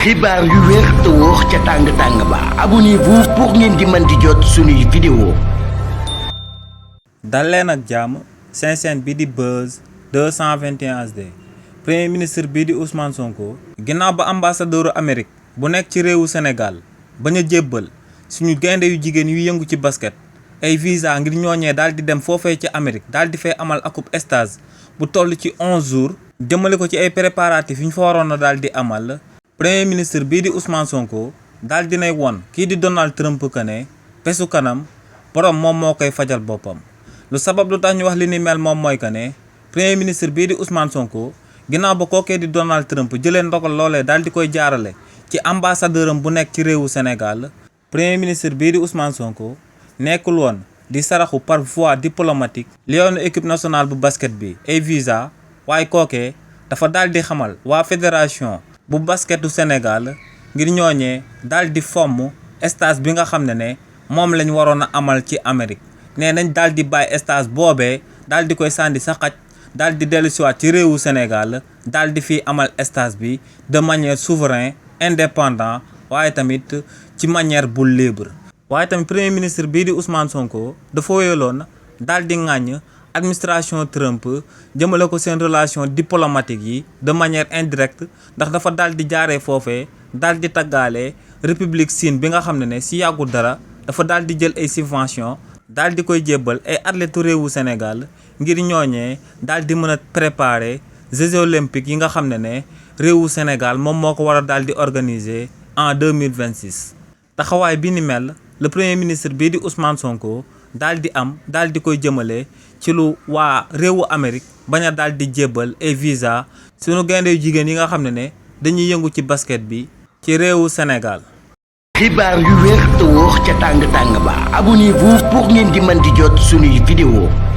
xibaar yu wér te wóor ca tàng ba abonnez-vous pour ngeen di mën di jot suñuy vidéo. dal leen ak jàmm seen chaîne bi di Buzz 221 HD. premier ministre bii di Ousmane Sonko ginnaaw ba ambassadeuru Amérique bu nekk ci réewu Sénégal bañ a jébbal suñu gaynde yu jigéen yu yëngu ci basket ay visa ngir ñooñee daal di dem foofee ci Amérique daal di fay amal akub stage bu toll ci 11 jours jëmale ko ci ay préparatifs yu ñu fa waroon a daal di amal. premier ministre bii di Ousmane Sonko daal dinay won kii di Donald Trump que ne pesu kanam borom moom moo koy fajal boppam. lu sabab lu tax ñu wax li ni mel moom mooy que ne premier ministre bii di Ousmane Sonko ginnaaw ba kookee di Donald Trump jëlee ndogal loolee daal di koy jaarale ci ambassadeur am bu nekk ci réewu Sénégal. premier ministre bii di Ousmane Sonko nekkul woon di saraxu par voie diplomatique li yoonu équipe nationale bu basket bi ay visa waaye kookee dafa daal di xamal waa fédération bu basketu Sénégal ngir ñooñee daal di fomm stage bi nga xam ne moom lañ waroon a amal ci Amérique nee nañ daal di bàyyi stage boobee daal di koy sànni sa xaj daal di dellusiwaat ci réewu Sénégal daal di fi amal stage bi de manière souverain indépendant waaye tamit ci manière bu libre. waaye tamit premier ministre bii di Ousmane Sonko dafa wéyaloon daal di ŋàññ administration Trump jëmale ko seen relation diplomatique yi de manière indirecte ndax dafa daal di jaaree foofee daal di taggaale république Chine bi nga xam ne si yàggul dara dafa daal di jël ay subvention daal di koy jébbal ay athlètes réewu Sénégal ngir ñooñee daal di mën a préparer Jeux olympiques yi nga xam ne réewu Sénégal moom moo ko war a daal di organiser en 2026. taxawaay bi ni mel le premier ministre bii di Ousmane Sonko daal di daal di koy jëmale ci lu waa réewu Amérique bañ a daal di jébbal ay visa sunu gaynde yu jigéen yi nga xam ne dañuy yëngu ci basket bi ci réewu Sénégal. xibaar yu wér te wóor ca tàng ba abonnez-vous pour ngeen di mën di jot suñuy vidéo.